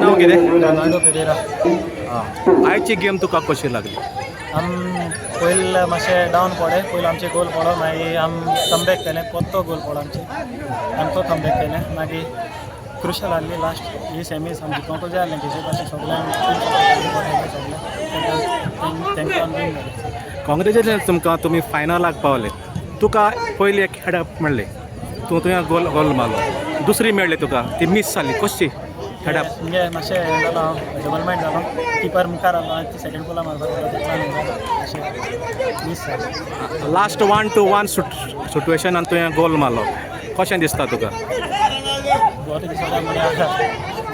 नाव कितें? रोनाल्डो पेरेरा. आयची गेम तुका कशी लागली? आम पयलीं मातशें डावन पडे. पयलीं आमचे गोल पडो, मागीर आम कमबॅक केलें. परतो गोल पडो आमचे, आमी तो कमबॅक केलें. मागीर क्रुशल आहली लास्ट ही सेमीज आम जिखोवंक जाय आसलें. तेजे पासून सगळ्यांक सगळें तेंकां आमी विन जालें. कॉंग्रेच्युलेशन तुमकां, तुमी फायनलाक पावले. तुका पयली एक हेडप मेळ्ळी, तुवें गोल मारलो. दुसरी मेळ्ळी तुका, ती मीस जाली. कशी हेडप? म्हणजे मातशें हें जालो हांव, डबल मायंड जालो. किपर मुखार आसलो आनी ती सेकंड गोला मारपाक गेलो, मातशें मीस जालें. लास्ट 1-1 सिटुएशनान तुवें गोल मारलो, कशें दिसता तुका? बरें दिसता, म्हळ्यार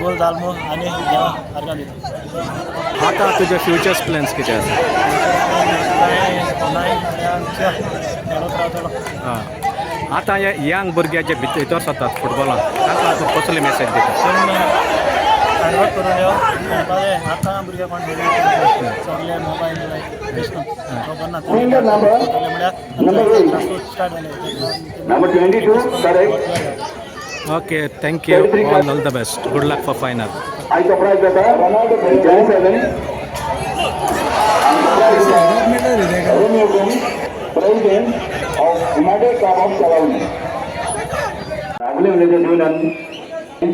गोल जालो म्हूण आनी देवा आर्गां दिता. आतां तुजे फ्युचर्स प्लॅन्स कितें आसा? खेळत रावतलो. आं, आतां हे यंग भुरगे जे भितर सरतात फुटबॉलान, तांकां तूं कसली मॅसेज दिता? पूण हार्डवर्क करून यो खेळपाचें. आतां भुरगे कोण सगळे मोबायल लायक बेश्टो खबर ना म्हळ्यार स्टार्ट जालें. Number 22, correct. Okay, thank you, all the best, good luck for final. I surprise जाता 27. Romeo Gomes, President of United Club of Salawin. Nagole Villages Union 2.